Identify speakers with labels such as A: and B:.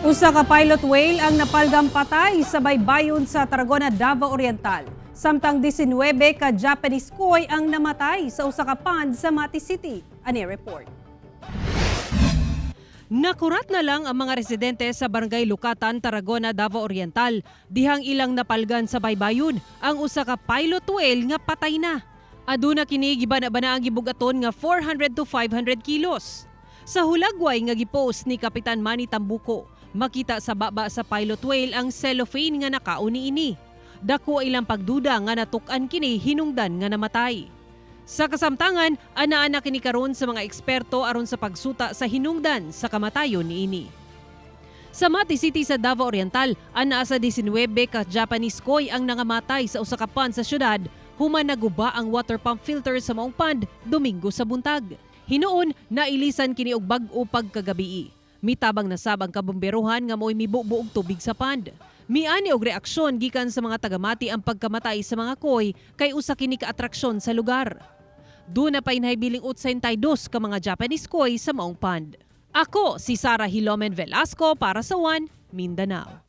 A: Usa ka pilot whale ang napalgang patay sa baybayon sa Tarragona, Davao Oriental. Samtang 19 ka Japanese koi ang namatay sa usa ka pond sa Mati City. Ani report. Nakurat na lang ang mga residente sa Barangay Lukatan, Tarragona, Davao Oriental. Dihang ilang napalgan sa baybayon ang usa ka pilot whale nga patay na. Aduna kini gibana-bana ang gibugaton nga 400 to 500 kilos. Sa hulagway nga gipost ni Kapitan Manny Tambuco, makita sa baba sa pilot whale ang cellophane nga nakaon niini. Dako ilang pagduda nga natuk-an kini hinungdan nga namatay. Sa kasamtangan, ana-ana kini karon sa mga eksperto aron sa pagsuta sa hinungdan sa kamatayon niini. Sa Mati City sa Davao Oriental, anaa sa 19 ka Japanese koi ang nangamatay sa usa ka pond sa syudad human naguba ang water pump filter sa maong pond Domingo sa buntag. Hinuon, nailisan kini og bag-o pagkagabii. Mitabang nasab ang kabomberohan nga mo'y mibubo og tubig sa pond. Miani og reaksyon gikan sa mga tagamati ang pagkamatay sa mga koi kay usa kini ka atraksyon sa lugar. Duna pa inhay biling 82 ka mga Japanese koi sa maong pond. Ako si Sara Hilomen Velasco para sa One Mindanao.